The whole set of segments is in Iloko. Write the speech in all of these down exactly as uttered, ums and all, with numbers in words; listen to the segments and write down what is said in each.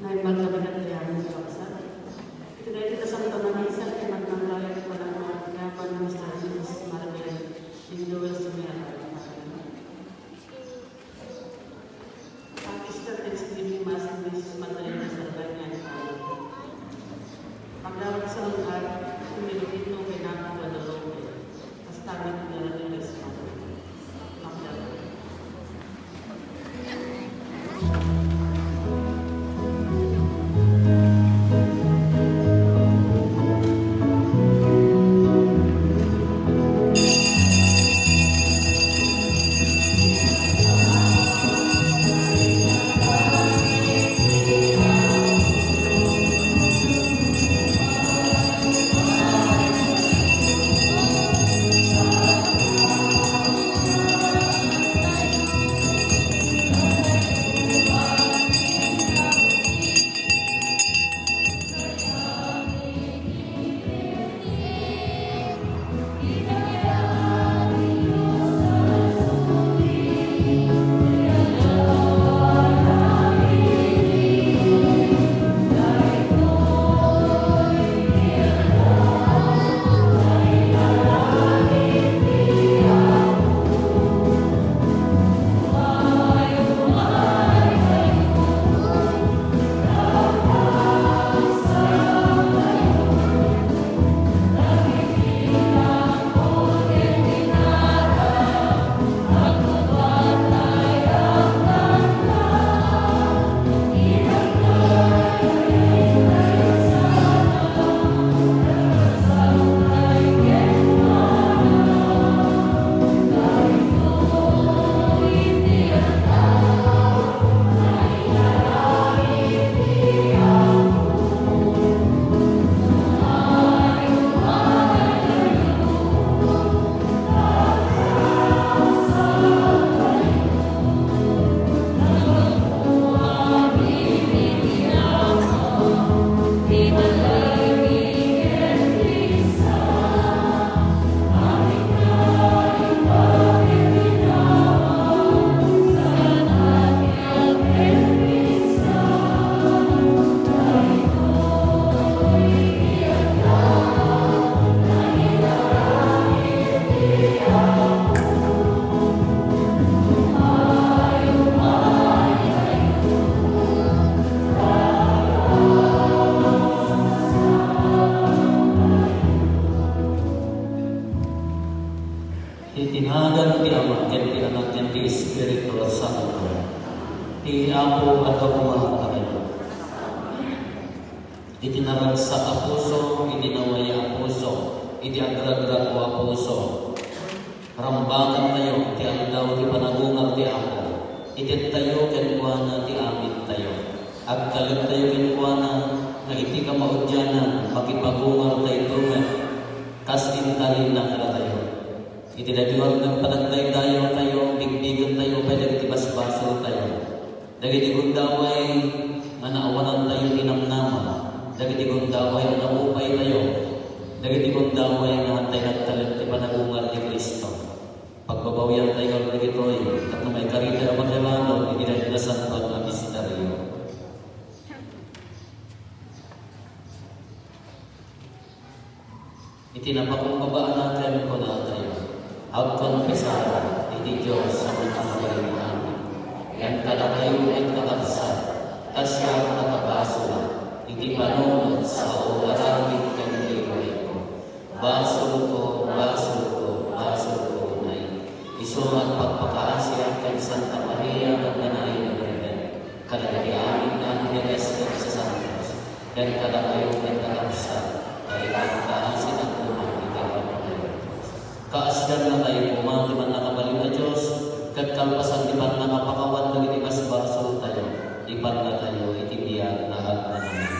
Ay, magkabigat kaya ang kakasal. Iti daytoy a Santa Misa, ti nagmanglayo ti panagmamatigapan ni Mister and Missus Maribel Mendoza Sumiaga. Pakista Thanksgiving Mass ni Missus Magdalena Sarabay nga Antonio. Pagdawat sa lugar, Benedicto kay Nana Guadalupe. Basta nga tindaran ni Resma. Magdalena. Iti nagan ti Ama, ken ti Anak, ken ti Espiritu Santo. Ti Apo adda koma kadakayo. Iti naragsak a puso, iti nawaya a puso, iti agragrago a puso. Rambangantayo ti aldaw ti panagungar ti Apo. Itettayo kenkuana ti amintayo. Agtalektayo kenkuana nga iti kamaudianan, makipagungartayto met kas intalinna kadatayo. Iti daytoy a panagdaydayawtayo, bigbigentayo pay dagiti basbasoltayo. Dagiti gundaway nga naawanantayo ti namnama, dagiti gundaway nga naupaytayo, dagiti gundaway nga hantay nagtalek ti panagungar ni Cristo. Pagbabawiantayo dagitoy tapno maikaritayo a makilanod iti daytoy a santuan a misterio. Iti napakumbaba a nakem, kunatayo, agkonfesar iti Dios a mangpakabalin amin, ken kadakayo ket kakabsat, ta siak nakabasolak iti panunot, sao, aramid ken iwayko. Basolko, basolko, basolko, nay. Isu nga agpakpakaasiak ken Santa Maria Magdalena, kadagiti amin nga angheles ken sasantos, ken kadakayo ket kakabsat, ta ipagkaasitak koma iti Apotayo. Kaasiannatayo koma ti Mannakabalin a Dios, ket kalpasan ti pannakapakawan dagiti basbasoltayo, ipannatayo iti biag nga agnanayon.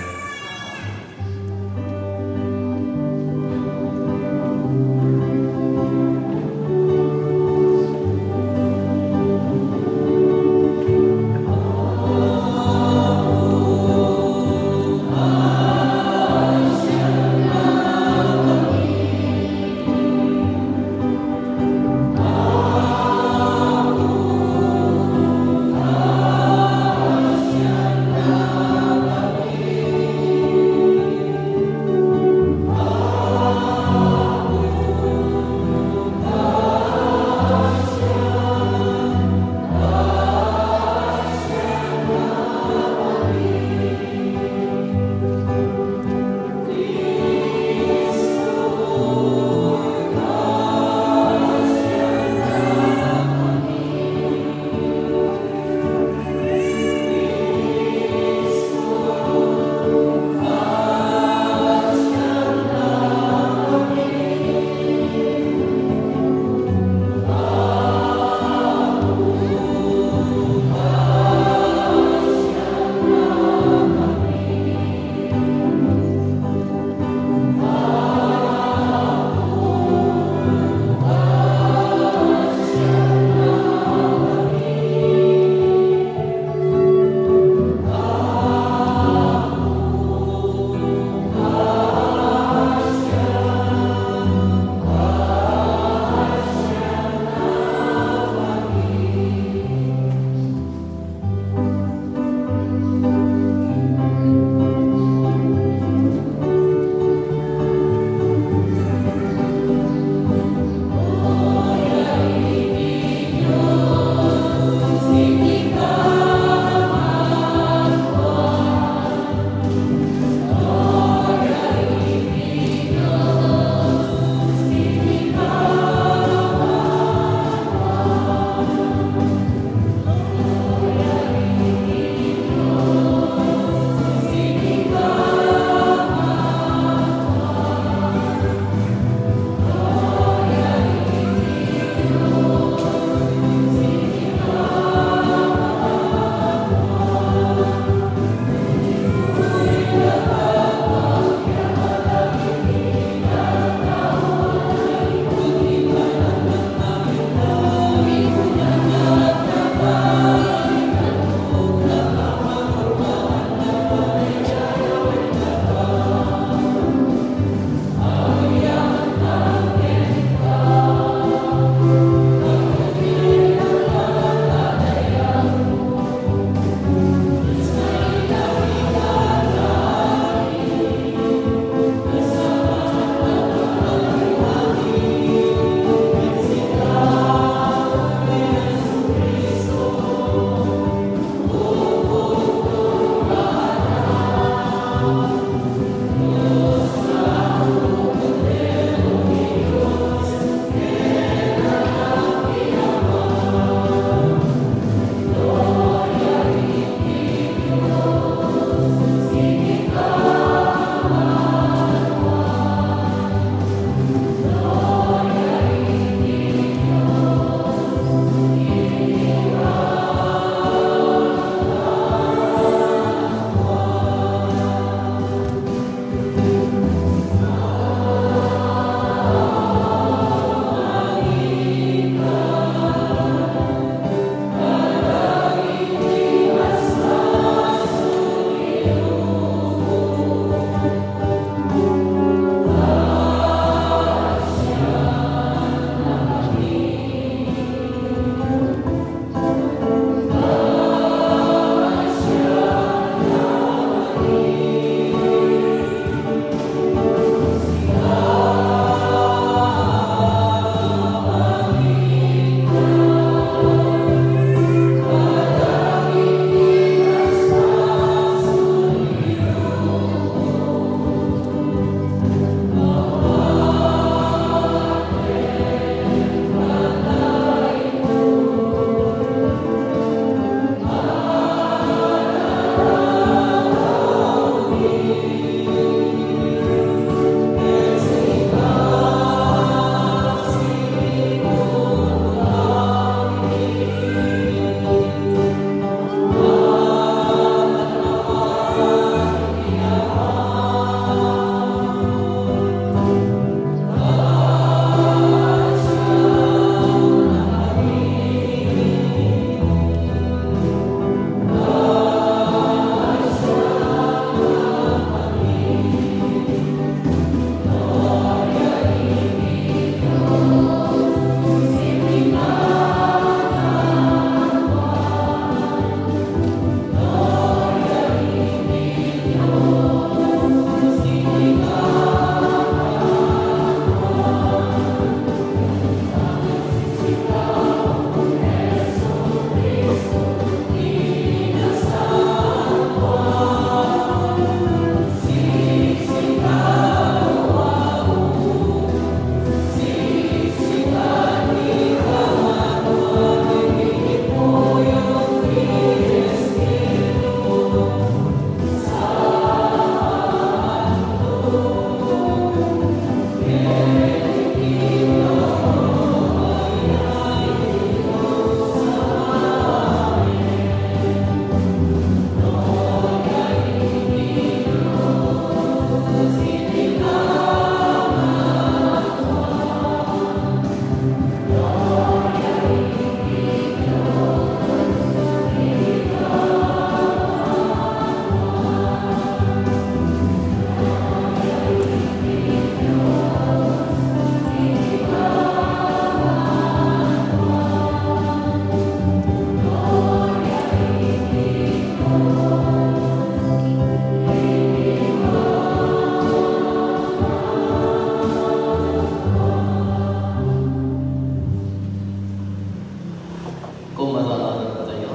Tayo.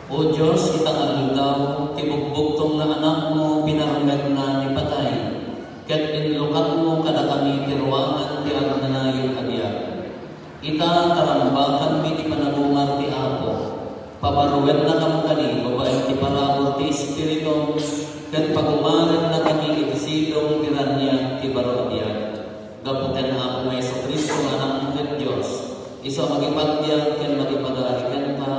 O Dios, ita nga aldaw, ti bugbugtong nga Anakmo, pinarmekna ni patay, ket inlukatmo kadakami ti ruangan ti agnanayon a biag. Ita, karambakanmi ti panagungar ti Apo. Pabarruennakam kadi babaen ti parabur ti Espiritu, ket pagungarennakami iti sidong ti raniag ti baro a biag. Gapu ken Apo nga Jesu-Cristo nga Anakmo ket Dios, isu a makipagbiag ken makipagari kenka,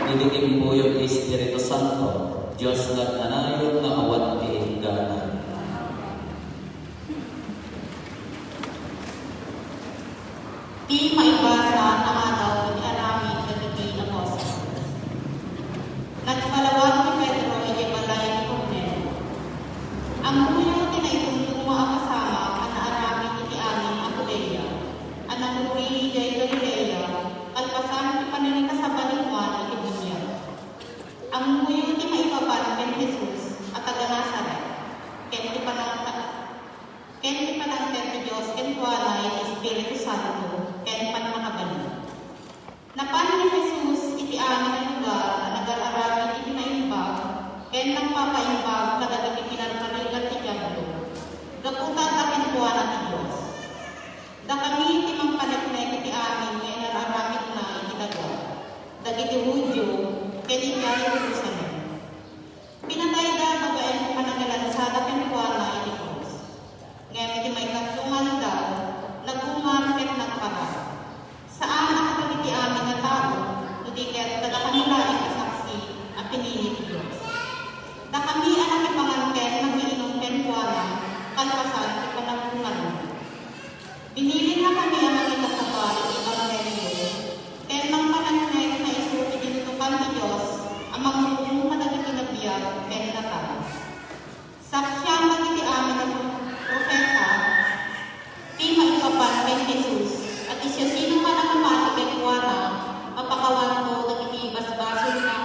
idi imbuyog ti Espiritu Santo, Dios nga agnanayon nga awan ti inggana. Ti maibasa nga adaw iti aramid dagiti apostol. Nagpalawag ni Pedro idiay balay ni Cornelio. Ammoyo ti naitumtuma a pasamak a naaramid iti amin a Judea a nagrugi idiay Galilea, kalpasan ti panangikasaba ni Juan iti buniag. Ammoyo ti maipapan ken Jesus a taga-Nazaret, ken ti panangta-, ken ti panangted ti Dios kenkuana iti Espiritu Santo ken pannakabalin. Napan ni Jesus iti amin a lugar a nagar-aramid iti naimbag ken nagpapaimbag kadagiti pinarparigat ti Diablo, gapu ta adda kenkuana ti Dios. Dakami ti mangpaneknek iti amin nga inar-aramidna iti daga, dagiti Judio, ken idiay Jerusalem. Pinatayda babaen ti panangilansada kenkuana iti krus. Ngem iti maikatlo nga aldaw, nagungar ket nagparang. Saan a kadagiti amin a tao, no di ket kadakami laeng a saksi a pinili ti Dios. Dakami a nakipangan ken nakiinum kenkuana kalpasan ti panagungarna. Binilinnakami a mangikasaba iti ebanghelio ken mangpaneknek nga isu ti dinutokan ti Dios a manghukom kadagiti nabiag ken natay. Saksian dagiti amin a profeta ti maipapan ken Jesus, a ti siasinoman a mamati kenkuana, mapakawanto dagiti basbasolna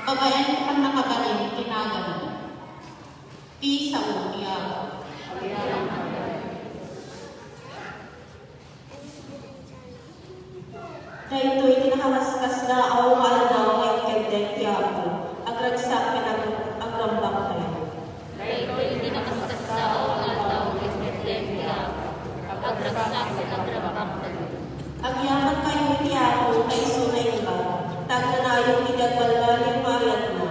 babaen ti pannakabalin ti naganna. Ti sao ti Apo. Daytoy ti nakaskasdaaw nga aldaw nga inkerdeng ti Apo, agragsak ken ag-, agrambaktayo. Daytoy ti nakaskasdaaw nga aldaw nga inkerdeng ti Apo, agragsak ken agrambaktayo. Agyamankayo iti Apo nga isu naimbag, ta agnanayon ti agbalbaliw nga ayatna.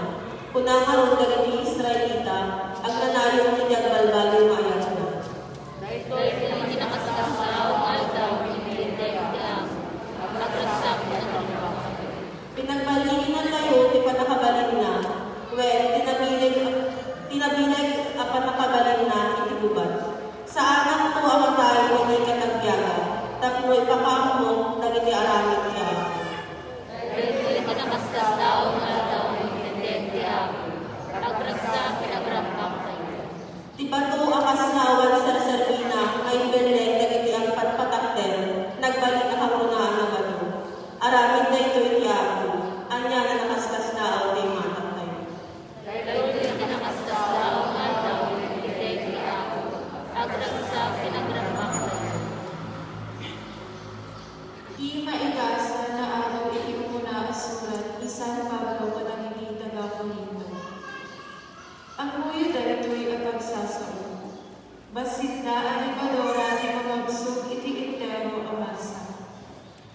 Kuna ngarud dagiti Israelita, agnanayon ti agbalbaliw nga ayatna. Daytoy ti nakaskasdaaw nga aldaw nga inkerdeng ti Apo, agragsak ken agrambaktayo. Pinagbalinennatayo ti pannakabalinna, wen, tinabileg, tinabileg a pannakabalinna iti gubat. Saanakto a matay wenno ket agbiaga, tapno ipakaammo dagiti aramid ti Apo. Daytoy ti nakaskasdaaw nga aldaw nga inkerdeng ti Apo, agragsak ken agrambaktayo. Ti bato a kasna awan serserbina nga imbelleng dagiti agpatpatakder, nagbalik a kakunaan a bato. Aramid daytoy ti Apo, ania nga nakaskasdaaw ti imataktayo. Daytoy ti nakaskasdaaw nga aldaw nga inkerdeng ti Apo, agragsak ken agrambaktayo. Ti maibasa nga adaw iti umuna a surat ni San Pablo kadagiti taga-Corinto. Ammoyo daytoy a pagsasao. Bassit a lebadura ti mangabsog iti entero a malsa.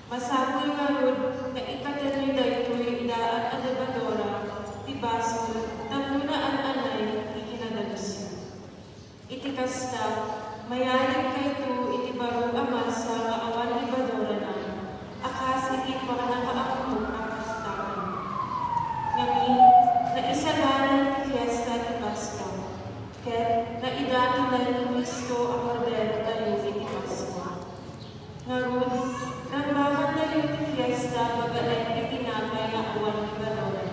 Masapul ngarud nga ikkatenyo daytoy daan a lebadura ti basol tapno naan-anay ti kinadalus. Iti kasta, mayarigkayto iti baro a malsa nga awan lebadurana, a kas iti pannakaammo a kastakan. Ngamin, naisagaran ti fiesta ti Paskua, ket naidatonan ni Cristo a Korderotayo iti Paskua. Ngarud, rambakantayo ti fiesta babaen ti tinapay nga awan lebadura.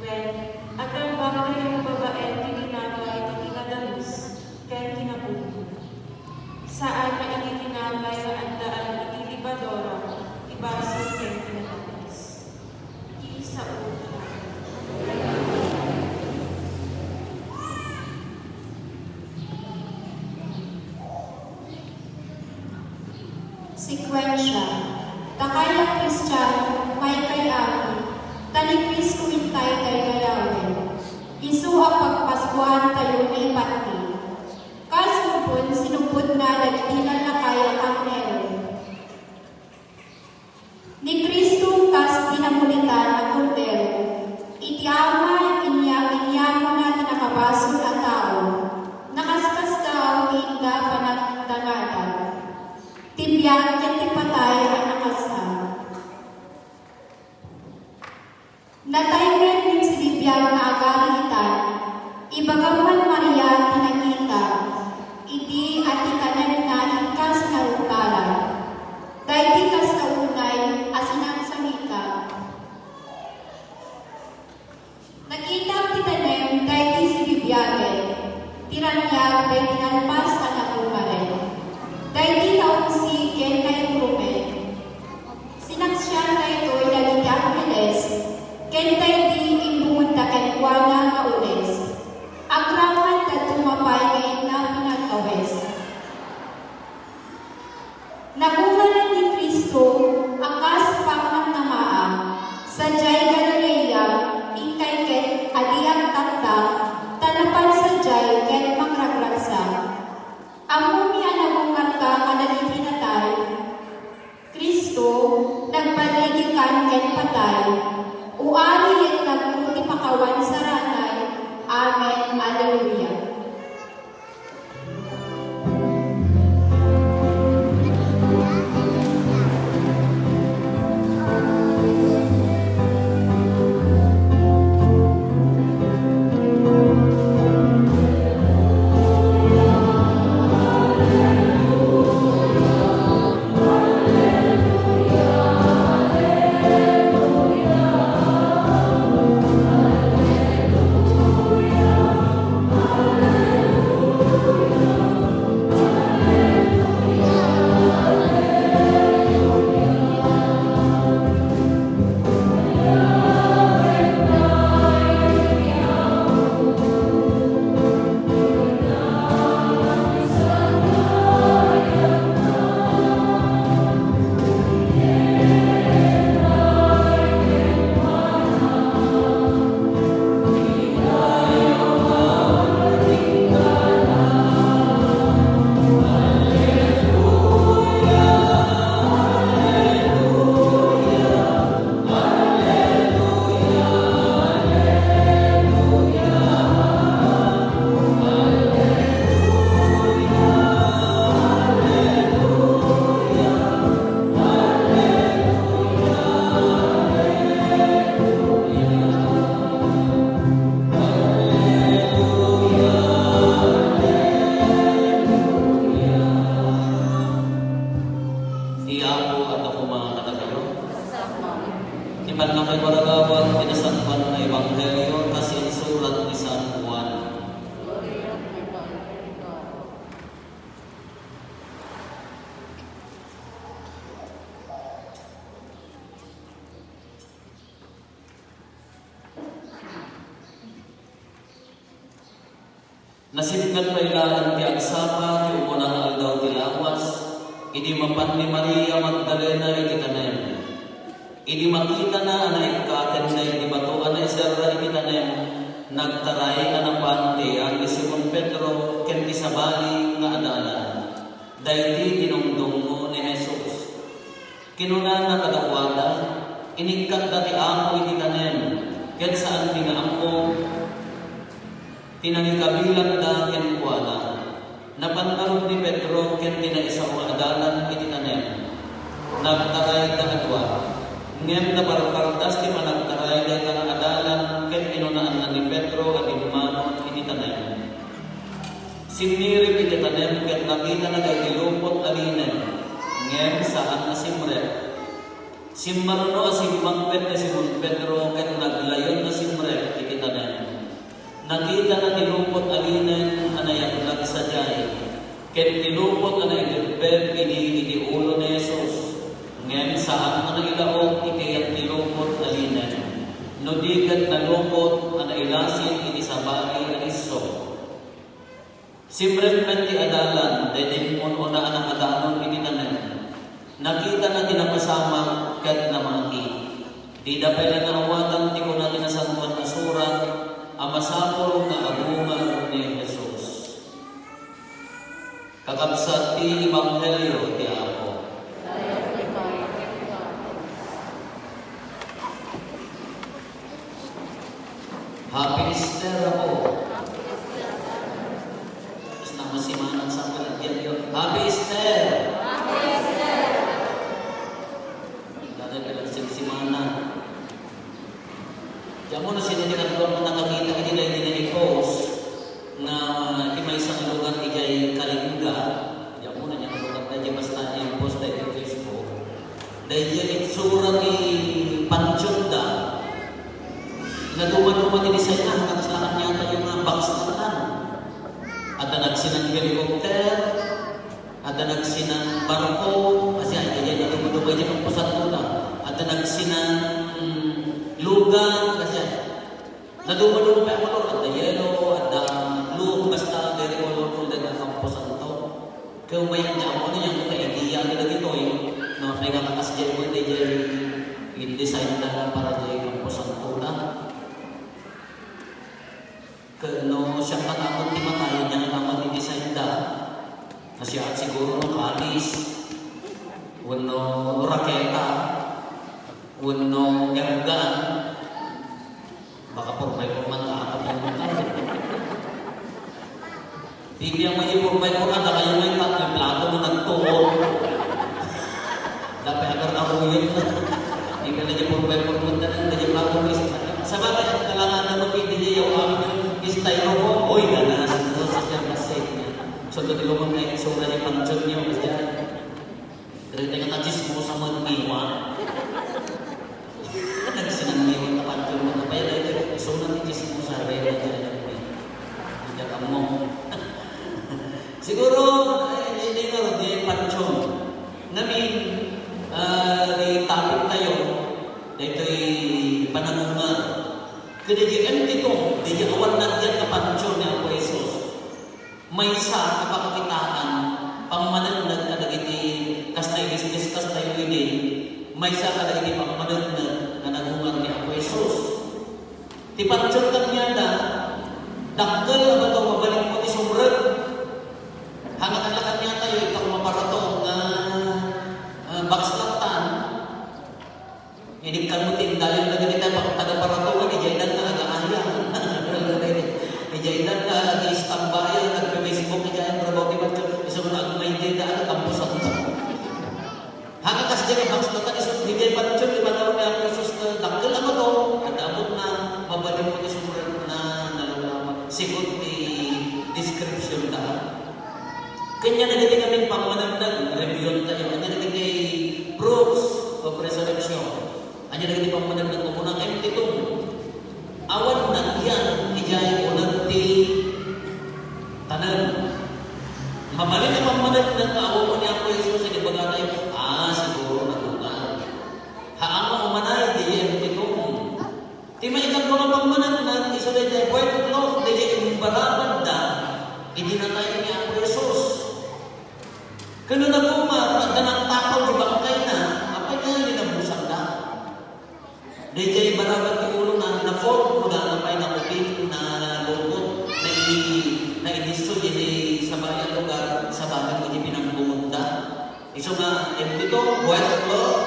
Wen, agrambaktayo babaen ti tinapay ti kinadalus ken kinapulo. Saan a iti tinapay nga addaan iti lebadura, ti basol ken kinadalus. Ti sao ti Apo. Sekuensia. Dakay a Kristiano, maikay-amin, ta ni Cristo intay daydayawen. Isu a pagpaskuantayo ni ipatdi. Kas ubbon, sinupotna dagiti lallakay a karnero. Ni Cristo kas dinamulitan a Kordero. Iti Ama, inya-, inyamona ti nakabasol a tao. Nakaskasdaaw ti inda panagdangadan. Ti biag ken ti patay a nakasna. Natay ngem ngem sibibiag nga agariitan, ibagam man Maria ti nakita, idi a ti tanemna inkas narugtaran. Daydi kasta unay a sinangsangitan. Nakitak ti tanem daydi sibibiagen, ti raniag daydi nalpas a nabungaren. Daydi naumsi ken naiturumen. Sinaksian daytoy dagiti angheles, ken daydi imbungotda kenkuana nga ules. Agraman daduma pay nga inna pinagkawes. Nabungaren ni Cristo a kas pangnamnamaa, sadiay Galilea, inkay ket a di agtaktak, ta napan sadiay ket mangragragsak. Ammomi a nabungarta kadagiti natay. Cristo, nagballigikan ken patay, o Ari, yetnagmo ti pakawan saranay. Amen. Alleluia. Ti Apo adda koma kadakayo. Ti pannakaibagabag ti nasantoan nga ebanghelio kas insurat ni San Juan. Nasipnget pay laeng ti agsapa ti umuna nga aldaw ti lawas, idi mapan ni Maria Magdalena iti tanem. Idi makitana a naikkaten daydi bato a naiserra iti tanem, nagtaray a napan ti ayan ni Simon Pedro ken ti sabali nga adalan. Daydi dinungdungngo ni Jesus. Kinunana kadakuada, "Inikkatda ti Apo iti tanem, ket saanmi nga ammo ti nangikabilangda kenkuana." Napan ngarud ni Pedro ken ti naisao nga adalan iti tanem. Nagtaray a dua, ngem naparpardas ti panagtaray dayta nga adalan ket inunaanna ni Pedro a dimmanon iti tanem. Simmirip iti tanem ket nakitana daydi lupot a linen, ngem saan a simrek. Simmaruno a simmangpet ni Simon Pedro ket naglayon a simrek iti tanem. Nakitana ti lupot a linen a nayaglag sadiay, ket ti lupot a naidebbeb idi iti ulo ni Jesus, ngem saan a nailaok iti ayan ti lupot a linen, no di ket nalupot a nailasin iti sabali a disso. Simrek met ti adalan, daydi immun-una a nakadanon iti tanem. Ti napasamak ket namati. Dida pay la naawatan ti kuna ti Nasantoan a Surat a masapul nga agungar ni Jesus. Kakabsat ti Ebanghelio ti Apo. Happy Easter, Apo. Tapos na mo si Manang Samuel, agyan yo. Happy Easter! Dada ka lang si, si Manang. Diyan mo na sino ni Kanduan mo nakakita ka nila, hindi na i-post nga ti maysa nga lugar ijay Kalinga. Diyan mo na niya lugar na dyan, basta i-post tayo sa Facebook. Dahil dyan itsura ti pansion da. Naduma-duma ti design na, hanggang sa lakan yata yung mga box na tan. At ang nagsinang helicopter, adda nagsinan barko, kasi ay, ay, ay, naduma-duma iti kamposanto na. Adda nagsinan, mm, lugan, kasi ay, naduma-duma pay a kolor. Adda yellow, adda blue, basta very colorful din ang kamposanto. Kaya umay ang damo niya, kung kaidiya nila dito, eh, no, may kakakas dyan mo, hindi dyan, yung design na para dyan kamposanto na. Ket no siak nga tamon ti matayen, ania nga tamon ti design da? Siak siguro no kalis, wenno raketa, wenno airgun. Baka four by four man nga apat nga matayen. Ti biang mo di four by four, adda kayo nga plato nga nagtuon. Dapat agar aruyot na. Di ka na di four by four mo tanan, na di plato mo is-, sabagay, ang kalangan na mo, pwede di yaw ang styrofoam. Oy, ganas, no, sa siya kasi. So, dati lumang na yung sura niya, pang John niyo, kasi dyan. Dali tayo nga chismosa mo, ngiwa. Nagsinangiwan ka pa, John, mo, kaya dahil kayo, so, nang chismosa, dahil na dyan, hindi ka mo. Siguro, ay, hindi nga, di, pansion. Ngamin, ah, di topic tayo, dito'y panangunga. Kada di entito, di awan na diyan na pansion ni Apo Jesus. Maysa a pakakitaan, pammaneknek kadagiti, kas na-discuss tayo idi, maysa kadagiti pammaneknek nga nagungar ni Apo Jesus. Ti pansion kaniada, dakkel a bato, mabalinmo ti sumrek. Hangatan la kaniatayo, ita ko maparato nga, ah, box latan. Inikkan mo ti indayon dagiti taga-, taga-Paratongan, idiay dan nga aga-aya. Idiay dan nga agi-istambayan, nagpe-Facebook, idiay ang trabaho ti Pancho. Isu nga agmay idiay dan, kampusanto. Hangkakas diay nga box latan, isu, idiay Pancho, ti manaw ni Apo Jesus nga dakkel a bato, adda abot na, mabalin mo ti sumrek na nalulawa. Sigun ti description da. Kaniana dagiti ngamin pammaneknek, review tayo. Ania dagiti proofs of resurrection? Ania dagiti pammaneknek? Umuna, empty tomb. Awan nagyan idiay uneg ti tanem. Mabalin a pammaneknek nga awan ni Apo Jesus, ibaga tayo, "Ah, siguro nagungar." Haan nga umuna, idiay empty tomb. Ti maikadua nga pammaneknek, isu daydiay white cloth, daydiay imbarabadda idi natay ni Apo Jesus. Ken no nagungar, adda nangtakaw ti bangkayna, apay nga linabusanda? Daydiay barabad ti ulona, na-fold, kunana pay, nakupit, nalukot, nai-, naidissolve iti sabali a lugar, sabali iti pinangbungotda. Isu nga, empty tomb, white cloth,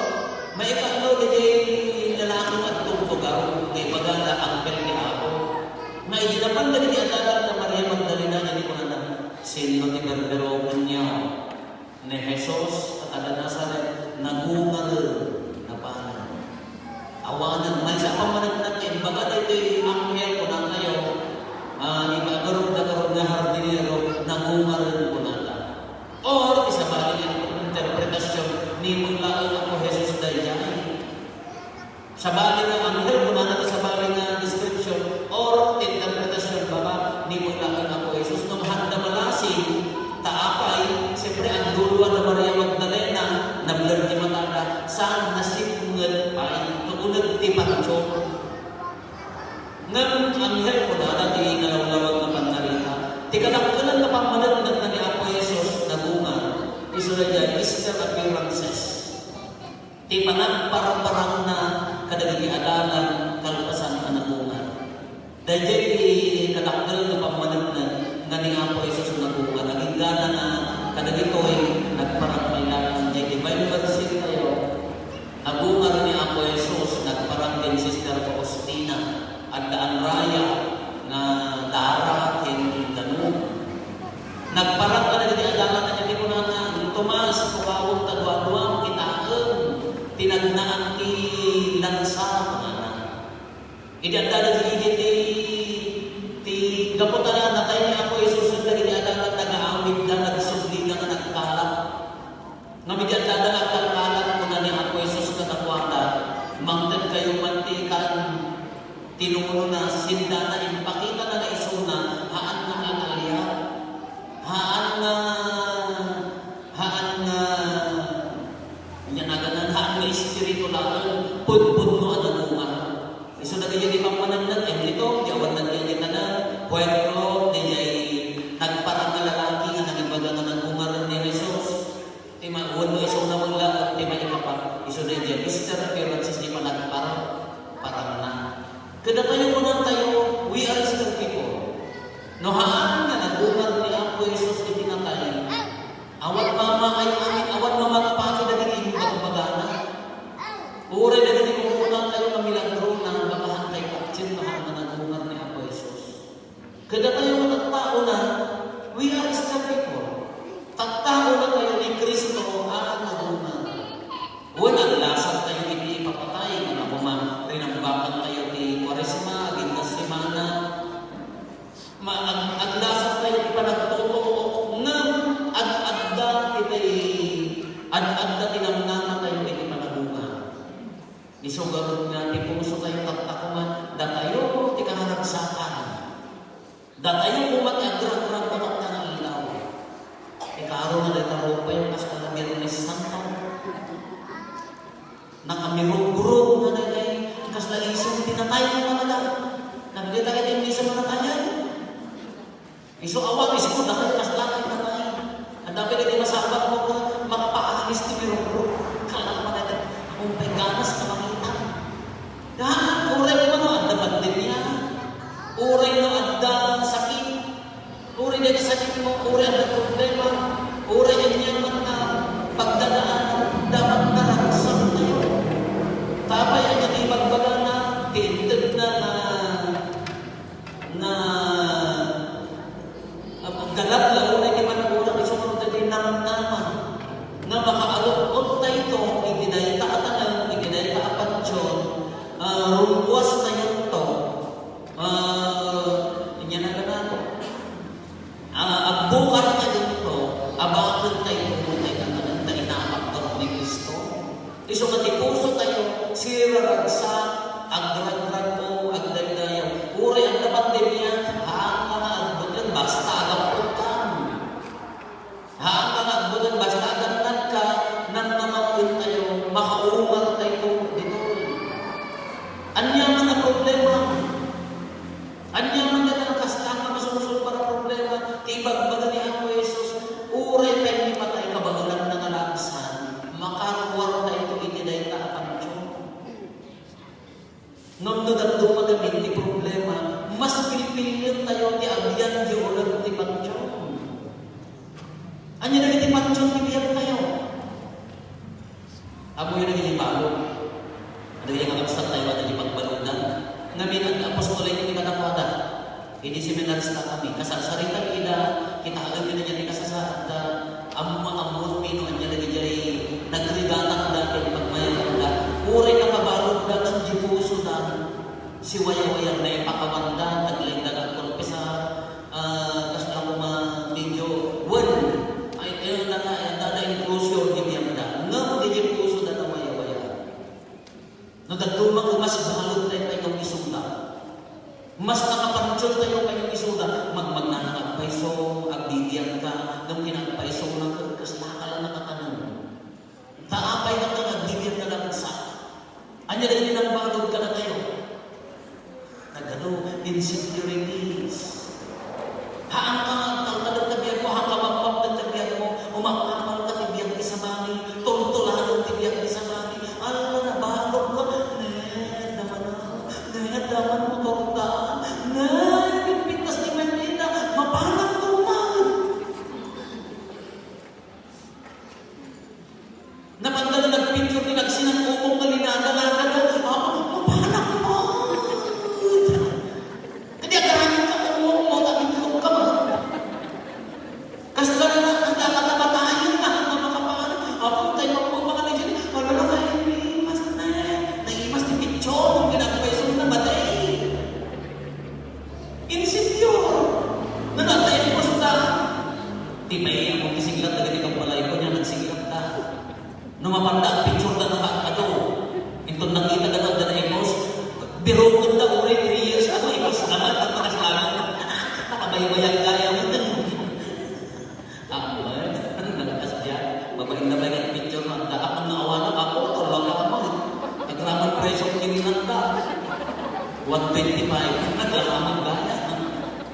maikatlo, daydiay lalaki nga agtugtugaw, nga ibagada, anghel ti Apo. Nga idi napan dagiti adalan da Maria Magdalena, idi kunana, "Sinno ti berberokenyo?" "Ni Jesus a taga-Nazaret, nagungar, napanen." Awanen, maysa a pammaneknek, imbaga daytoy anghel, kunatayo, ah, ibaga ngarud nga hardinero, "Nagungar," kunata. Or, ti sabali nga interpretasyon, ni met laeng Apo Jesus daydiay. Sabali nga anghel, kunana ti sabali nga description, or interpretasyon, baba, ni met laeng Apo Jesus, ngem haanda malasig, ta apay, siempre, agluluan da Maria Magdalena, nabler ti matada, saan, nasipnget pay, no uneg ti pansion. Ngem anghel, kunana ti nalawlawag nga pannarita, ti kadakkelan nga pammaneknekna ni Apo Jesus, nagungar, isu daydiay Easter appearances. Ti panagparparangna kadagiti adalan kalpasan a nagungar. Daydiay ti kadakkel nga pammaneknek nga ni Apo Jesus nagungar. Agingganana kadagitoy nagparang pay laeng. Diay Divine Mercy tayo, nagungar ni Apo Jesus, nagparang ken Sister Faustina. Adda anraya nga dara ken danum. Nagparang kadagiti adalan, ket kunana, "Tomas, pukawek ta duaduam, kitaem ti nagnaan ti lansa," kunana. Idi adda dagiti idi ti, ti gapu ta natay ni Apo Jesus, dagiti adalan nagaawidda, nagsublida nga nagkalap. Ngem idi addada nga agkalkalap, kuna ni Apo Jesus kadakuada, "Mangtedkayo man ti kan ti nunona, sendana, impakitana nga isuna, haan nga al-aliat, haan nga, haan nga, ania naganan, haan nga espiritu laeng, pudpudno a nagungar." Isu dagiti pammaneknek, em, dito, di awan nagkikita na, white cloth, daydiay nagparang nga lalaki nga nangibaga nga nagungar ni Jesus. Ti ma-, wenno isuna met laeng ti maikapat, isu daydiay Easter appearances ti panagpar-, parangna. Kadatayo, kunatayo, we are Easter people. No haan nga nagungar ni Apo Jesus iti natay, awan mamaay-ay, awan mamagpati dagiti ibagbagana. Uray dagiti kunkunatayo nga milagrona, baka haan tay patien no haan nga nagungar ni Apo Jesus. Kadatayo nga tattaona, we are Easter people. Tattaonatayo ni Cristo a nagungar. Wen, aglasattayo iti ipapatay, nga koma, rinambakantayo ti Kuaresma, agingga semana. Ma-, ag-, aglasattayo ti panagtotoo, ngem ad-adda ti, ad-adda ti namnamatayo iti panagungar. Isu ngarud nga ti pusotayo tatta koma, datayo ti kararagsakan. Datayo koma ti agragrag a tatta nga aldaw. Ikaaro nga dayta rupayo, kasta la Biernes Santo. Nakamirugrup nga daydiay, kasla isu ti natay nga talaga. Nagdita iti misa nga natayan. Isu awan, isu ko, dagiti kasla ti natay. Adda pay dagiti masabak mo nga makapaalis ti mirugrup. Kalak man iti, umpay ganas na makita. Yan, uray mo no adda pandemia, uray no adda sakit, uray dagiti sakit mo, uray adda problema, uray ania man nga pagdadaan, dapat naragsak tayo. Tapay ania ti ibagbagana, ti intedna nga nga, ah, galad la unay ti panagungar, isu ngarud ti namnama nga makaalun-on tayto iti dayta a tanem, iti dayta a patsion, ah, rumpuas tayonto, ah, ania naganan, ah, agbukar tayonto, abaken tayto, tay tanem ta inapak ni Cristo. Isu nga ti pusotayo, siraragsak, agragrak-o, agdaydayaw. Uray adda pandemia, haanka nga agbuteng basta agaputkam. Haanka nga agbuteng basta agannadka, namnamaen tayo, makaungar tayo ditoy. Ania man a problema, Ania man dayta a kasta nga masungsunbar a problema, ti ibagbaga ni Apo Jesus, uray pay ni patay kabaelanna nga naagsan, makaruar tayo iti dayta a pantion. Ngem no dadduma ngamin ti problema, mas pilpilientayo ti agyan ti ulep ti pantion. Ania dagiti pantion ti biag tayo? Ammoyo dagiti balud. Adda nga kakabsat tayo, adda ti pagbaludan. Ngamin, adda apostolate ti kadakuada. Idi seminaristakami, kasarsaritayo ida, kitaenmi ida ti kasasaadda, ammo-ammomi no ania dagiti nagrigatakda ken pagmayatangda. Uray nakabaludda, ngem di pusoda, siwayawayag, naipakawanda, taglayda nga agkonfesar, Ah, kasla koma medyo, wen, ay, ay, naka-, ay, naka-inclusion ti biagda. Ngem diay pusoda nawayawaya. No dadduma, mas balud tayo kayat isuda. Mas nakapantion tayo kayat isuda. Magmagnanang agpayso, agbibiagka, ngem ti nagpayso, kas-, kasla ka la nakatanem. Ta apay nga agbibiag nga nagsa? Ania dagiti nangbalud kadatayo? Nagano, insecurities. Haanka nga agtaltalek ti biagmo, haanka mapmapnek ti biagmo, umapapalka ti biag ti sabali, tultuladek ti biag ti sabali. Napanda nga nagpicture ti nagsinag-ubong nga linagalaga na, "Apo, mapanak mo!" Kadi agraman ka, "Ubong mo, tagitlog ka man." Kasla na, ang dapat na matayon na, ang mga kapangan, "Apo, tayo mo, mga legend, wala na kayo, naimas na eh. Naimas ti picture, kung ginagpay sung na batay." Insecure. Nanatay ko sa ta. Ti pay, ang magkisiglat, dagiti kabalay ko, niya nagsiglat ta. No mapanda, picture da no ka, ato. Inton nakita da no, da na i-post. Birokon da, uray, three years ago, i-post naman, pagpakaslangan. Nakabaybayag kaya mo, Amen. Nagkasdiay. Babaen na ba nga picture na? Daak ang naawanan ako, tolong ako. Agraman presyo kinanta. One twenty-five. Naglaman gaya.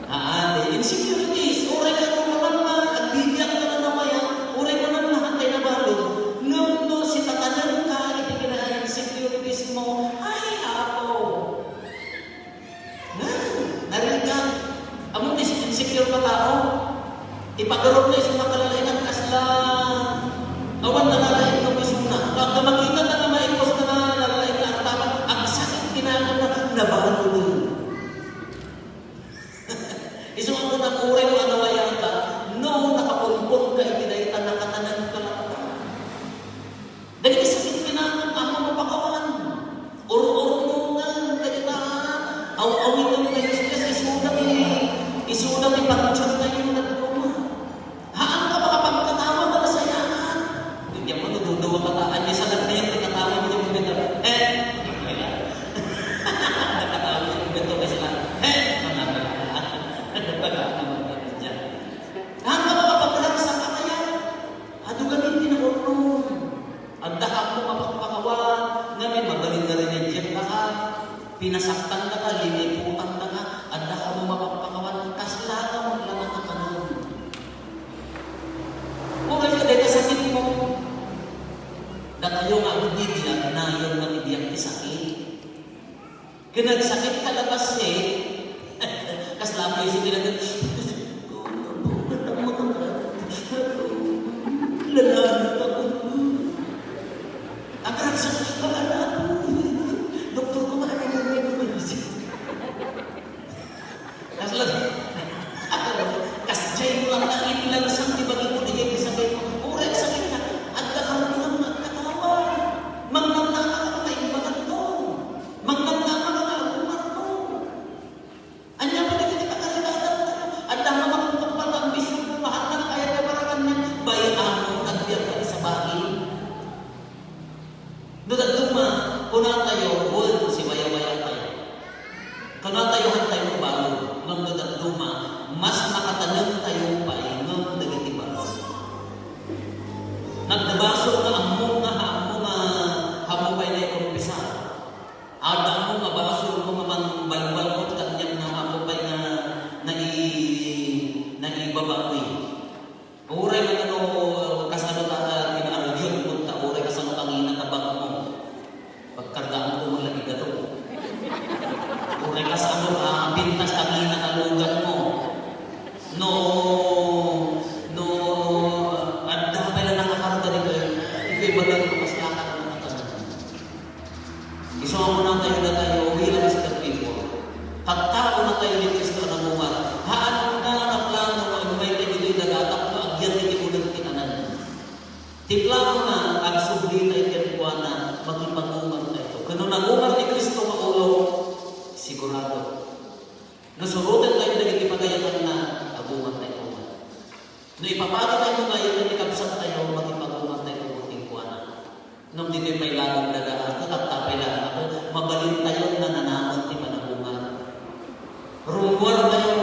Ah, the insecurities. Uray ka kung naman na, agbibiyak ka na namaya. Uray mo nang lahat ay nabalog. Ngem no, sitatanem ka, iti kina-insecurities mo. Ay, apo. Nga, narigat. Ammom ti insecure nga tao. Ipagarupna isu nga kalalaing kasla awan nalalaing nga misuna. Pagka makita na nga maikos na nga nalalaing nga artaman, agsakit ti naganna, nabalud. Isu nga kunam, uray mo a nawayata, no, nakapunpon ka iti dayta, nakatanem ka latta. Dagiti sakit ti nagan, ammom a pakawan. Ur-urnongan dagita. Aw-awiten tayo, yes, isuda ti, isuda ti pagtiyontayo nga dadduma. Haan ka makapagkatawa nga nasayaat. Diak man, duduwa ka ta, ania sa nagdayag ti katawa mo, di mo kita, eh, nagkatawa mo, di mo kita, eh, sila, eh, managala. Haan ka makapagragsak a kayat. Adu gamin ti naurnong. Adda kamo mapakpakawan, ngamin mabalin nga rineject ka, pinasaktan ka, liniputan ka, adda kamo mapakpakawan, kasla ka met la nakakanon. Uray ka dayta sakit mo. Datayo nga agbibiag, nayon nga ti biag ti sakit. Ken nagsakit ka labasit. Kasla pay isu ti nagad-, Lalanak ako. Agraksak, lalanak ako. Doktor ko, maanay mo, may gumagising. Kasla, kasjay mo lang na inlansang ti bagim mo, di kayo sabay mo, "Uray, sakit na." Adda ka rin lang magkatawa. Mangnamnama ka na imbagan to. Mangnamnama ka na agumar to. Ania pay dagiti pakaribadantayo? Adda nga mangungkupal nga ambisyon mo, mahangan kayat nga parakan niya, bay-am, nagbiag ka sa bagim. No dadduma, kunatayo, wen, siwayawayatayo. Kunatayo, hantayo mabalud, ngem no dadduma, mas makatanem tayo pay ngem dagiti balud. Nagbasol nga ammom nga, ammom nga, ammom pay nga ikumpisar. Adda ammom nga basol mo nga mangbalbalkot ket aniam nga ammom pay nga nai-, naibabawi. Uray man no, kasano ta, ah, gin-argument ta, uray kasano ta nga inatabang mo. Pagkargaan ko mo lagi gato. Uray kasano, ah, pintas ta nga inatalugan mo. No, no, adda pay la nakakarga ditoy, ito'y bagang ko, mas nakakatawa. Isu a kunatayo datayo, we are the people. Tattaona tayo ni Cristo a nagungar. Haanna nga plano nga immay tayo ditoy daga tapno agyan iti uneg ti tanan. Ti planona, agsubli tayo kenkuana, makipagungar tayo. Ken no nagungar ni Cristo nga ulo, sigurado. No suroten tayo dagiti pagayatanna, agungar tayo. No ipapadi tayo nga ayan ti kabsat tayo, makipagungar tayo kenkuana. Ngem ditoy pay laeng daga, ket adda pay laeng, mabalin tayo nga nanaman ti panagungar. Rummuar tayo,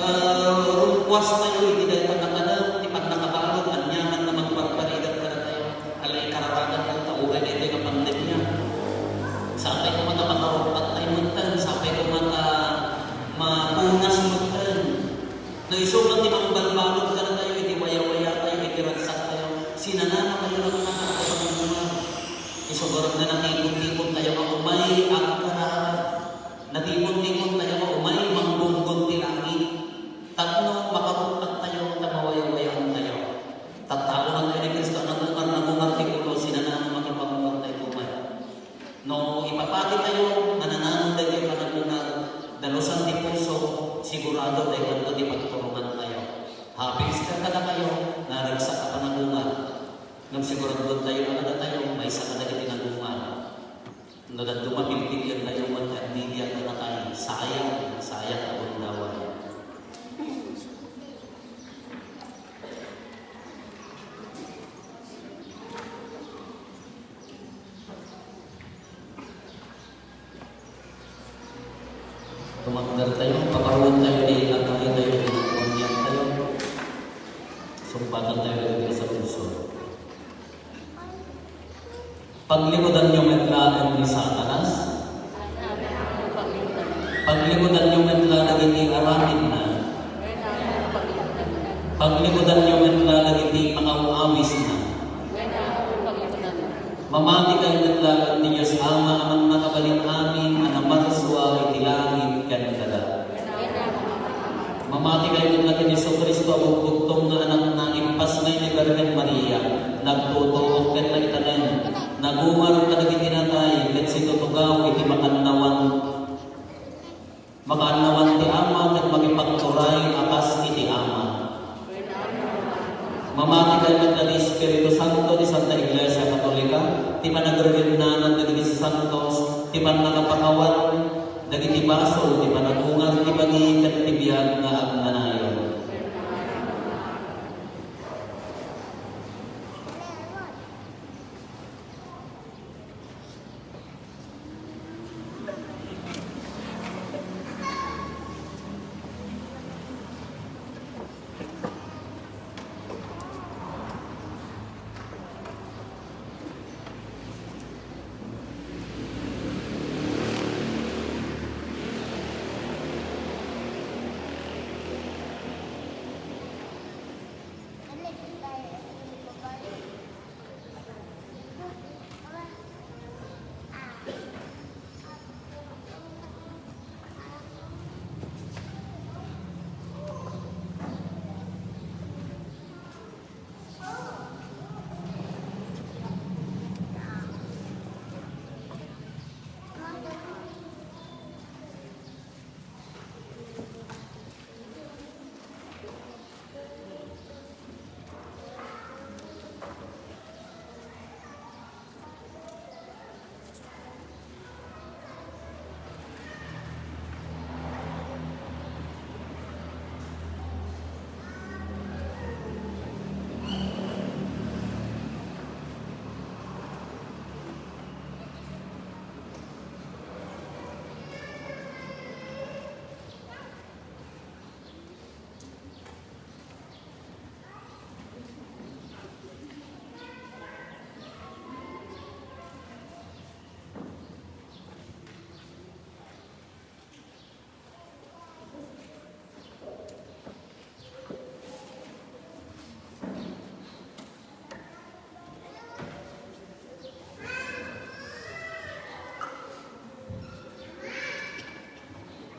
eh, rumpuas tayo iti dayta nga tanem, ti pannakabalud, aniaman nga magparbarigat kadatayo. Ala, ikararagan tayo, ta uray daytoy nga pandemia. Sapay koma ta makaruppat tayo metten, sapay koma ta mapunas metten. No isu man ti mangbalbalud kadatayo iti wayawaya tayo, iti ragsak tayo, sinanama tayo latta nga agpamagmamano. Isu ngarud nga natipon-tipon tayo nga umay agkararag. Natipon-tipon tayo nga umay manggunggon ti langit. Tapno makaruppat tayo ta mawayawayaan tayo. Tattaona tayo ni Cristo a nagungar, nagungar ti ulo, sina Under tayo, pakaruan tayo di natay tayo, di natay tayo. Sumpatan tayo di sa puso. Paglikudanyo met laeng ni Satanas. Paglikudanyo met laeng dagiti aramidna. Paglikudanyo met laeng dagiti pangaw-awisna. Mamati kayo met laeng ti Dios Ama a mannakabalin amin a namarsua iti langit ken daga. Mamati kayo met laeng ni Jesu-Cristo a bugbugtong nga Anakna, impasna iti Birhen Maria, nagtutuok ken naitanem, nagungar kadagiti natay, ket situtugaw iti makannawan, makannawan ti Ama, ket makipagturay a kas iti Ama. Mamati kayo met laeng ti Espiritu Santo, ti Santa Iglesia Katolika, ti panagririnanan dagiti santos, ti pannakapakawan dagiti basol, ti panagungar ti bagi ken ti biag nga agnanayon.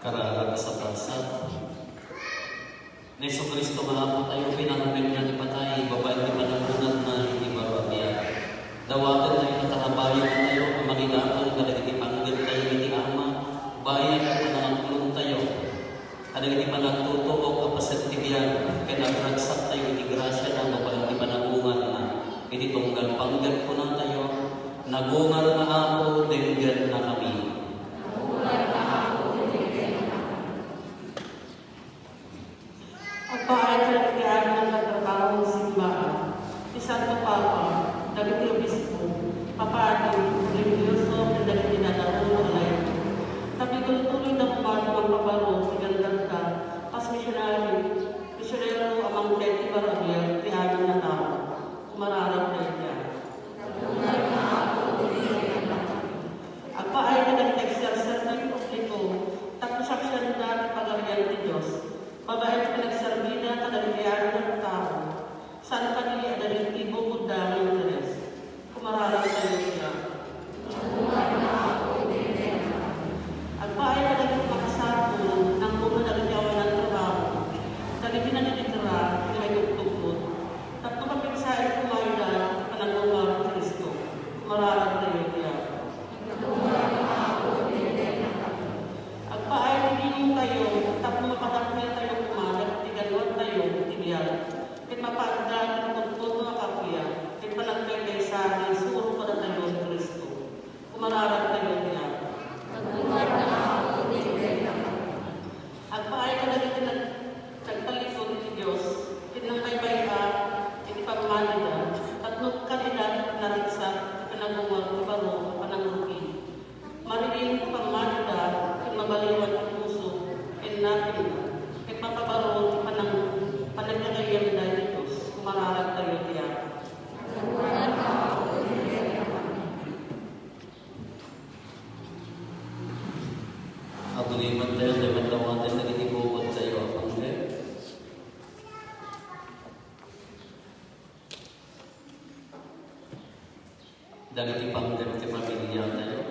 Kararag a sabsabsab. Ni Jesu-Cristo nga Apo tayo, pinangpenna ti patay babaen ti panagungarna iti baro a biag. Dawaten tayo nakakabayo tayo a mangidaton kadagiti panggep tayo iti Ama, bayat ti panangaklon tayo. Kadagiti panagtutuok a paset ti biag, ken agragsak tayo iti grasia na babaen ti panagungarna. Iti tunggal panggep kuna tayo, nagungar nga Apo, denggennakami. Agpaay kadagiti amin nga trabaho nga simbaan, ti Santo Papa, dagiti obispo, papadi, religioso, ken dagiti nadaruno a laiko. Ta pagtultuloyda koma ti mangpabaro ti gandatta, kas misionari, misionero a mangted ti baro a biag ti amin a tao. Kumararag dayta. Agpaay kadagiti agserserbi ti publiko, tapno saksianda ti Pagarian ti Dios, babaen ti panagserbida kadagiti amin a tao, saan kadi a dagiti bukod da nga interes. Kumararag tayo ida. Agpaay kadagiti makasapul, nangruna dagiti awanan trabaho, dagiti nadidikra, iti maitugtugot, tapno mapigsaen koma ida ti panagungar ni Cristo. Kumararag tayo ida. Agpaay ti gingotayo, tapno mapadakneltayo koma dagiti ganwatayo iti biag, ket mapaadda ti napudpudno a kappia, ket panagkaykaysa nga isuro kadatayo ni Cristo. Kumararag tayo ida. Agpaay kadagiti nag-, nagtallikod iti Dios, ket nangbaybay-a iti pammanida, tapno kaniada ti naragsak ti panagungar ti baro a panangrugi. Mariin ti pammanida, ket mabaliwan ti puso, Dagiti panggep ti pamiliatayo.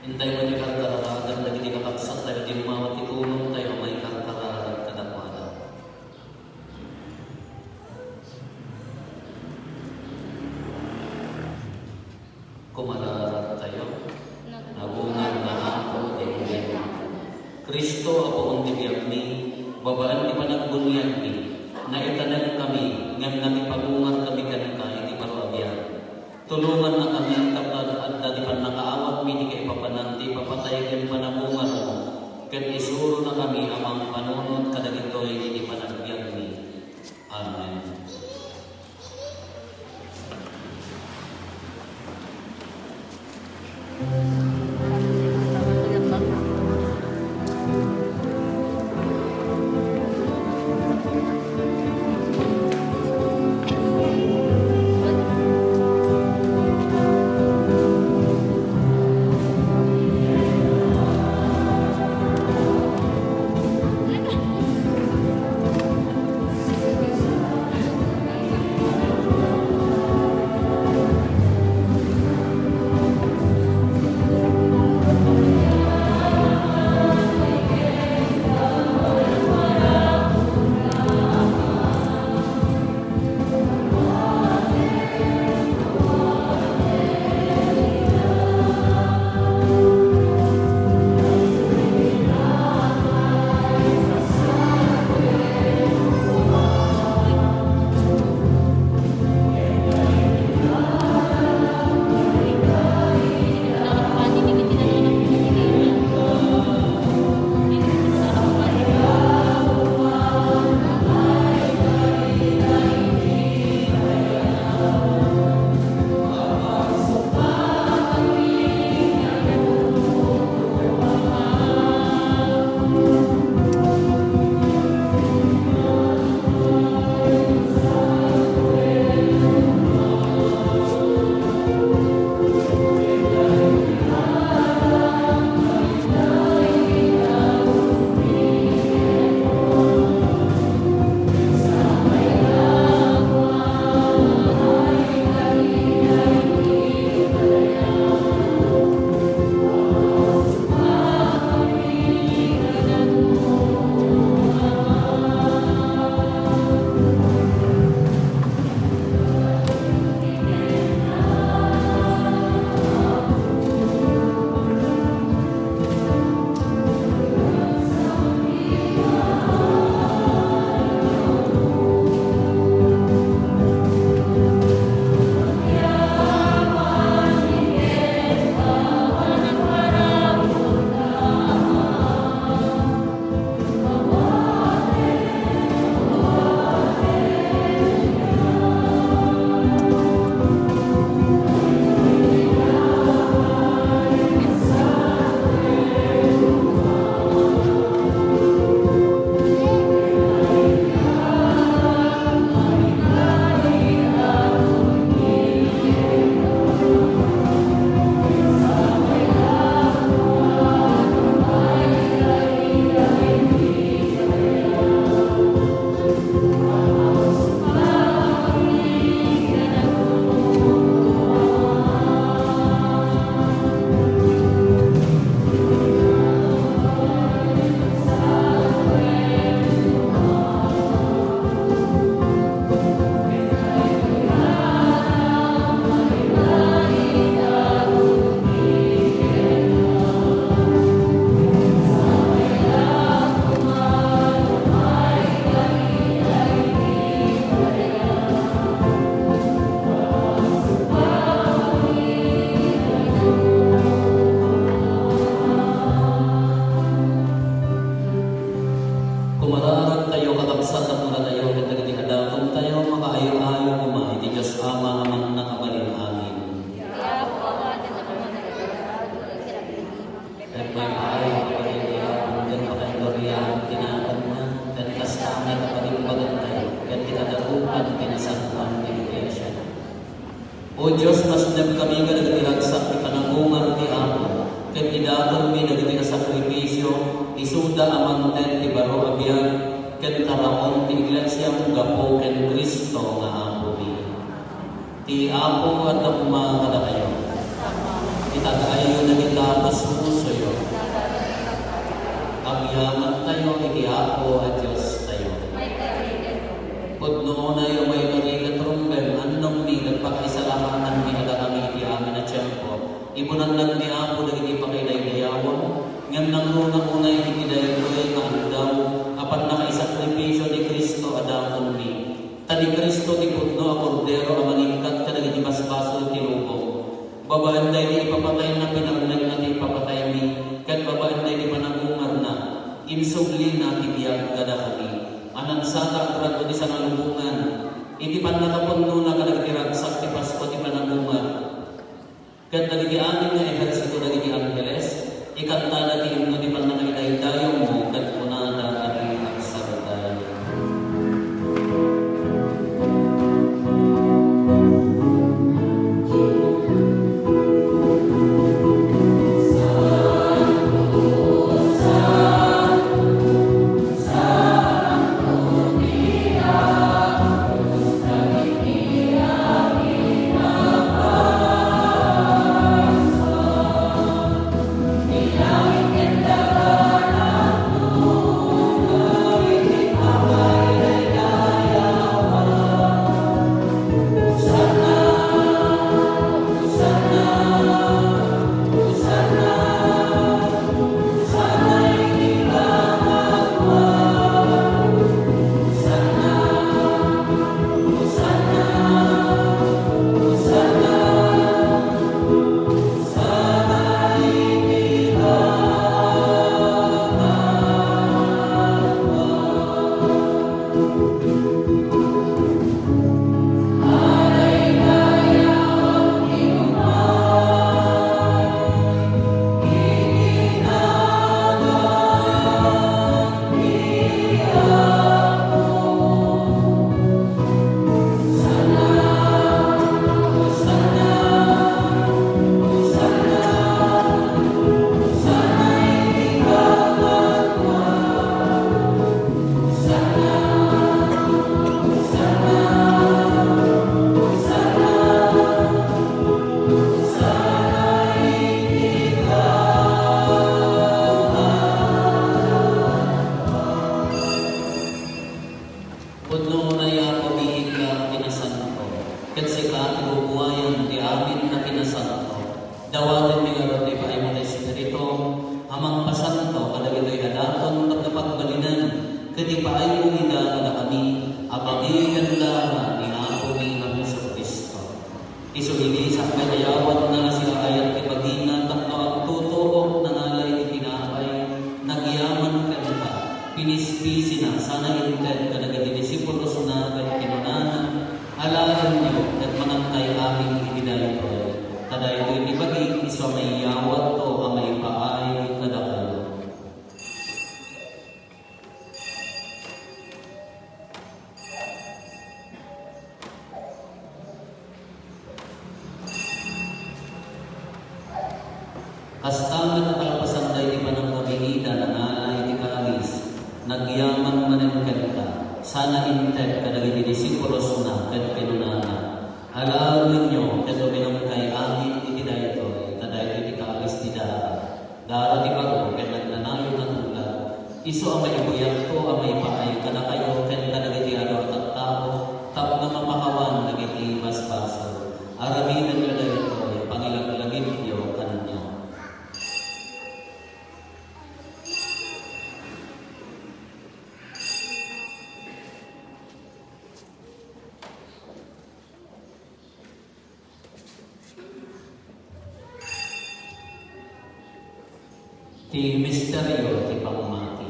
Intay met ti karkararagan dagiti kakabsattayo, dimmawa ti tulongtayo a maikarkararag kadakuada. Kumararattayo, nagungar nga Apo ti biag. Cristo a puon ti biagmi, babaen ti panagbuniagmi, naitanem kami, ngem nakipagungar kami kenka iti baro a biag. Tulonganna kami tapno adda ti pannakaawatmi ti kaipapanan ti ipapatay ken panagungarmo, ket isurona kami a mangpanunot kadagitoy iti panagbiagmi. Amen. Kumararagtayo, kakabsat, a muradayo ken dagiti adatontayo, makaayo-ayo koma iti Dios Ama a mannakabalin amin. Ket maipaayo a pagayuyaban ken pakaindurian ti naganna, ket kasta met a pagimbagantayo ket ti kadakuan ti nasantoan nga iglesia. O Dios, nasneb kami kadagiti ragsak ti panagungar ti Apo, ket idatonmi dagiti a sakrifisio, isuda a mangted ti baro a biag, Ken taraon ti iglesiam gapu ken Cristo nga Apomi. Ti Apo adda koma kadakayo. Itad-ayyo dagiti musmusoyo. Agyamantayo iti Apo a Diostayo. Pudno unay a maikari ket rumbeng, annommi ket pakaisalakananmi a dakami iti amin a tiempo. Ibunannak ni Apo dagiti pakaidaydayaw, ngem nangruna unay iti daytoy nga aldaw a pannakaisakripisio ni Cristo a datonmi. Ta ni Cristo ti pudno a Kordero a mangikkat kadagiti basbasol ti lubong. Babaen daydi ipapatayna, pinarnekna ti ipapataymi, ket babaen daydi panagungarna, insublina ti biag kadakami. A nansata a grago ti sangalubongan, iti pannakapudnona kadagiti ragsak ti Pasko ti panagungar. Ket dagiti amin nga ehersito dagiti angheles, ikantada ti imno ti pannakaidaydayawmo, ket kunada a di agsardeng. Pudno unay a pamiitka a kinasanto, ket sika ti bubuayan ti amin a kinasanto. Dawatenmi ngarud ti ipaaymo ti Espiritu a mangpasanto kadagitoy a daton tapno pagbalinen ket ipaaymo ida kadakami a bagi ken dara ni Apomi a Jesu-Cristo. Isu idi sakbay dayawatna a siaayat ti bagina tapno agtutuok, nangala iti tinapay, nagyaman kenka, pinispisina, sana inted kadagiti disipulosna ket kinunana, "Alaenyo ket mangankay amin iti daytoy, ta daytoy ti bagik isu a maiyawatko a maipaay kadakayo." Kasta met a kalpasan daydi pannakabiit, nangala iti kalis, nagyaman manen kenka, sana inted kadagiti disipulosna ket kinunana, "Alaenyo ket uminumkay amin iti daytoy, ta daytoy ti kalis ti dara, dara ti baro ket nagnanayon a tulag. Isu a maibuyatko a maipaay kadakayo ken kadagiti adu a tattao tapno mapakawan dagiti basbasol. Aramidenyo daytoy, pangilaglagipyo kaniak." Ti misterio ti pammati.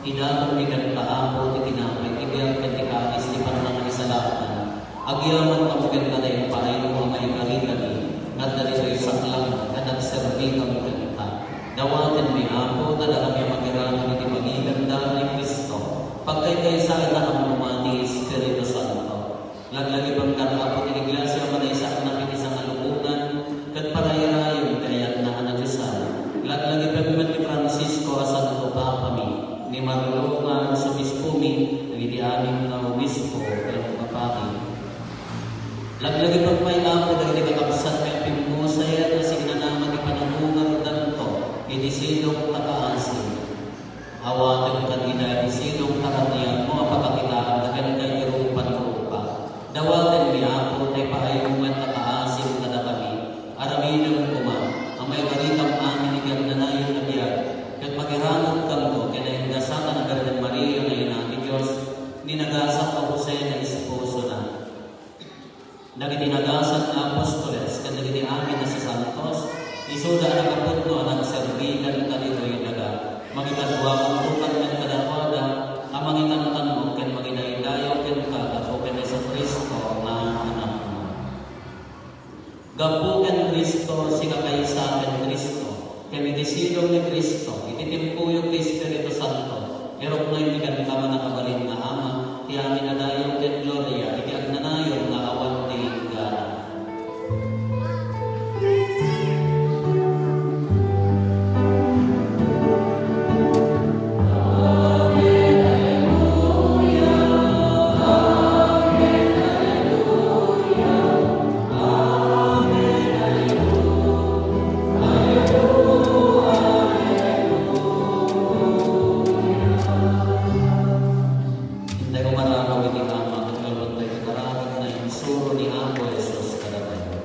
Idatonmi kenka, Apo, ti tinapay ti biag ken ti kalis ti pannangisalakan. Agyamankamo kenka ta impaaymo a maikarikami nga adda ditoy saklang ken agserbikami kenka. Dawatenmi, Apo, ta dakami a makiraman iti pagiganda ni Cristo. Pagkaykaysaanna kami koma ti Espiritu Santo. Laglagipenkan, Apo, ti Iglesia a manaysaknap iti sangalubonan ket parairayem ti ayatna a nadiosan. Laglagipen met ni Francisco a Santo Papami, ni Marlon nga Arsobispomi, dagiti amin nga obispo ken papadi. Laglagipen pay, Apo, dagiti kakabsatmi a pimmusayat a signanama ti panangungardanto iti sidong ta kaasim. Awatenkan ida iti sidong ta kaniakmo a pakakitaanda kenka iti rupan rupa. Dawatenmi, Apo, ta ipaaymo met a kaasim kadakami. Aramidem koma a maikarikam amin iti agnanayon a biag, ket makiranudkamto ken naingasatan a Birhen Maria nga ina ti Dios, ni nagasat a Jose nga esposona. Dagiti nagasat nga apostoles ken dagiti amin a sasantos, isuda a nakapudno a nagserbi kenka ditoy daga. Mangikaduakanto met kadakuada a mangitantanmo ken mangidaydayaw kenka gapu ken Jesu-Cristo nga Anakmo. Gapu ken Cristo, sika kaysa ken Cristo, ken iti sidong ni Cristo, iti timpuyog ti Espiritu Santo, iruknoymi kenka, mannakabalin nga Ama, ti amin a dayaw ken gloria iti agnanayon nga awan ti inggana. Intay umararaw iti Ama, ket ngarud tayo kararag na insuro ni Apo Jesus kadatayo.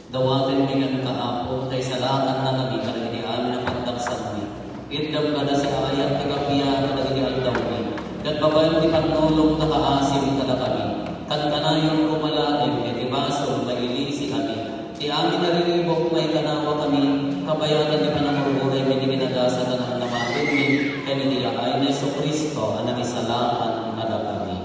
Dawatenmi kenka, Apo, ta isalakan nanami kadagiti amin a pagdaksanmi. Itdem kada siaayat ti kappia kadagiti aldawmi, ket babaen ti pannulong ta kaasim kadakami. Kankanayon koma laeng iti basol nga ilisikami. Ti amin a riribuk, maikanawakami, kabayatan ti panangur-uraymi iti kinagasatan a namatemi, ken iti yaay ni Jesu-Cristo a nangisalakan kadakami.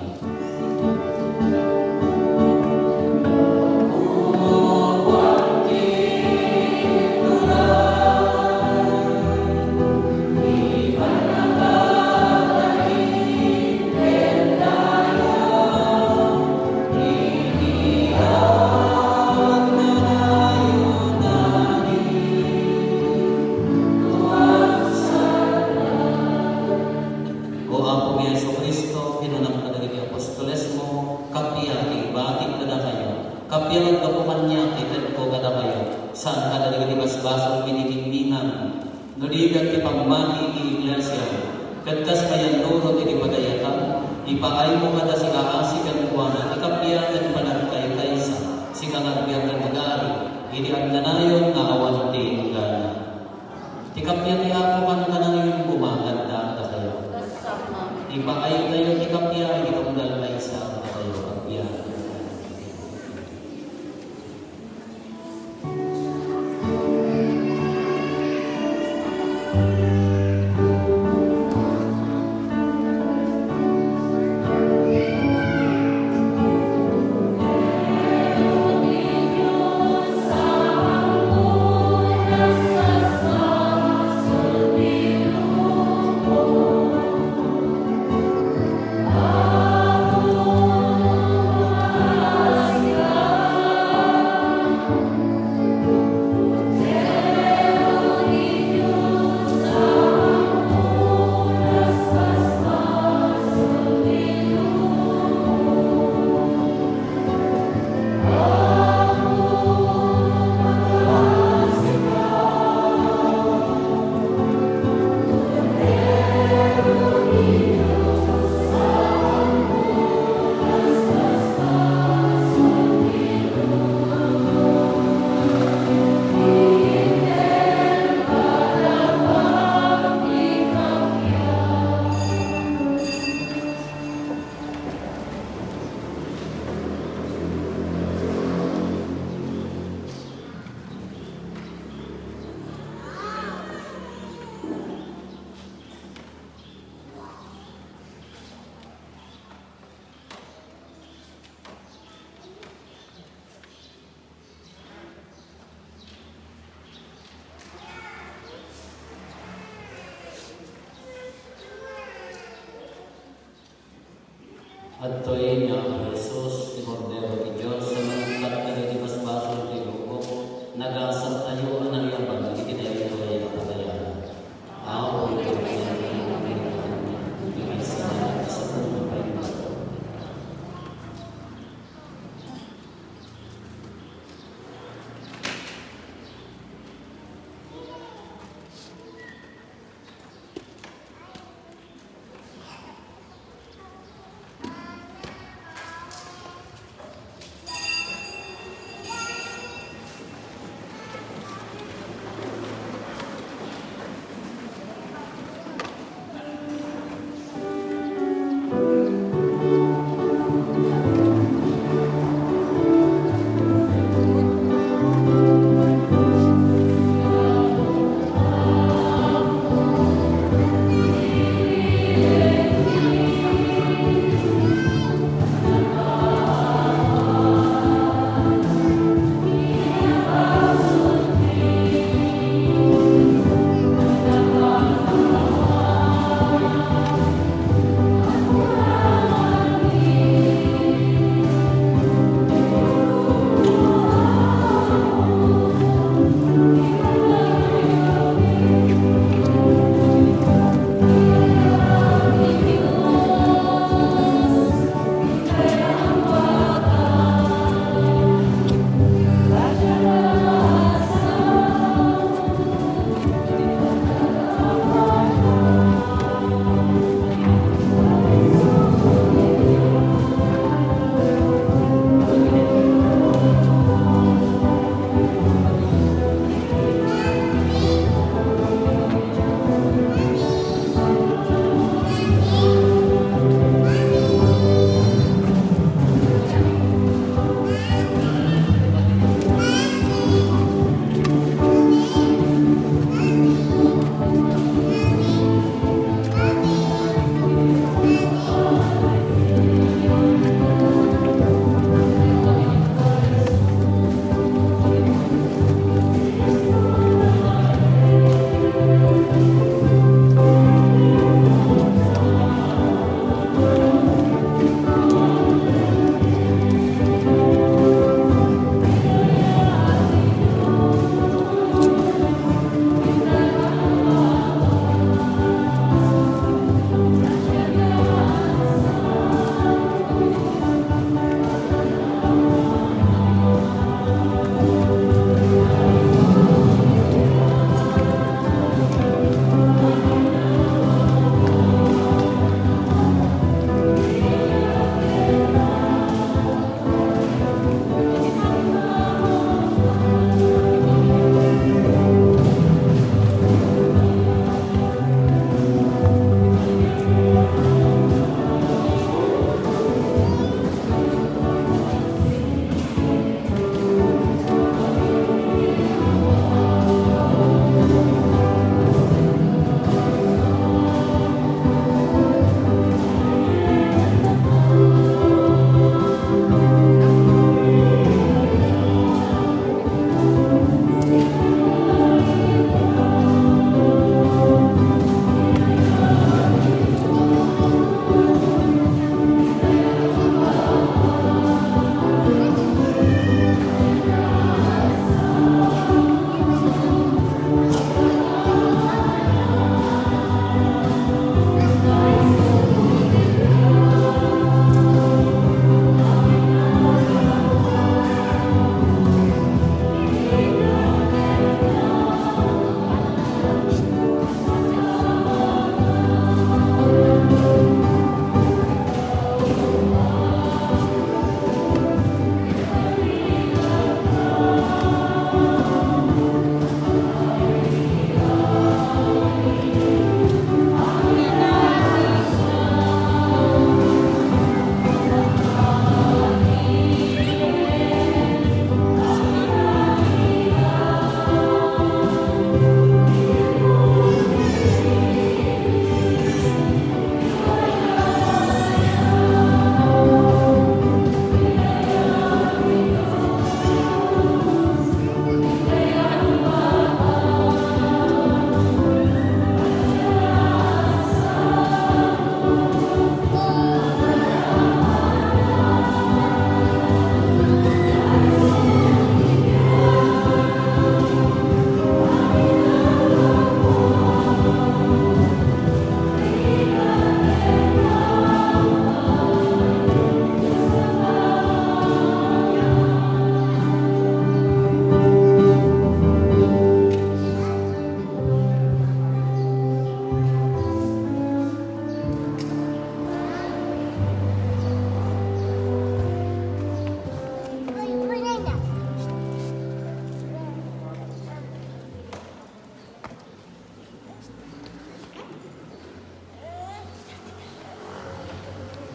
O Apomi Jesu-Cristo, kinunam kadagiti apostolesmo, kappia ti ibatik kadakayo, kappia nga gapu kaniak, itedko kadakayo, saan kadagiti basbasolmi iti ningningan, no diak ti pammati iti iglesia, ket kas mayannurot iti padayatam, ipaaymo kada siaasi kenkuana ti kappia ken panagkaykaysa, sika nga agbiag ken agari iti agnanayon nga awan ti inggana. Ti kappia ti Apo kankanayon, kumakadda kadakayo. Ipaaytayo ti kappia iti tunggal maysa kadakayo. Kappia. Adtoy ni Apo Jesus, ti Kordero ti Dios, a mangungkat kadagiti basbasol ti lubong. Nagasat tayo a naiyaban iti daytoy a padayanan. Apo, iti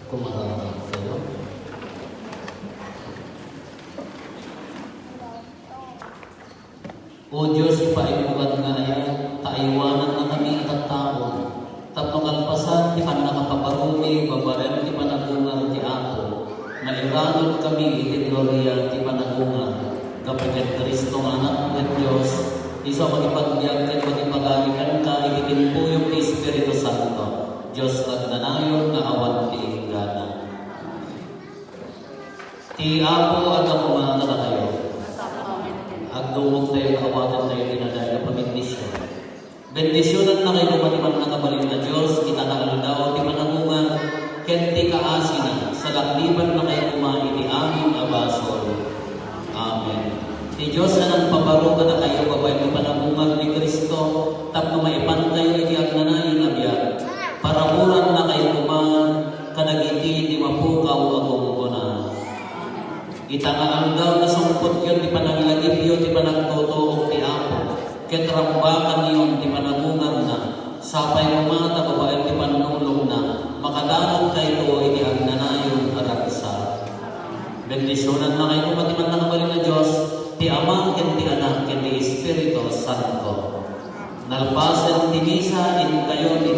Kumararag kayo. O Dios, ipaimmukan nga ayat, ta aywanannakami a tattaon, tapno kalpasan ti pannakapabaromi babaen ti panagungar ti Apo, mairanudkami iti gloria ti panagungar, gapu ken Cristo nga Anak ken Dios, isu a makipagbiag ken makipagari kenka iti timpuyog ti Espiritu Santo, Dios agnanayon nga awan ti inggana. Ti Apo adda koma kadakayo. Agdumogtayo nga awaten tayo ti nadaya nga pamindisyon. Bendisyonannakayo koma ti mannakabalin a Dios, ita nga aldaw ti panagungar, ken ti kaasina, salaknibannakayo koma iti amin a basol. Amen. Ti Dios a nangpabaro kadakayo babaen ti panagungar ni Cristo, tapno maipankayo iti agnanayon a biag. Paraburannakayo koma kadagiti di mapukaw a gunggona. Ita nga aldaw, nasungpotyo ti pananglagipyo ti panagtutuok ti Apo, ket rambakanyon ti panagungarna, sapay koma ta babaen ti pannulongna, makadanottayto iti agnanayon a ragsak. Bendisyonannakayo koma ti mannakabalin a Dios, ti Ama, ken ti Anak, ken ti Espiritu Santo. Nalpasen ti misa, inkayo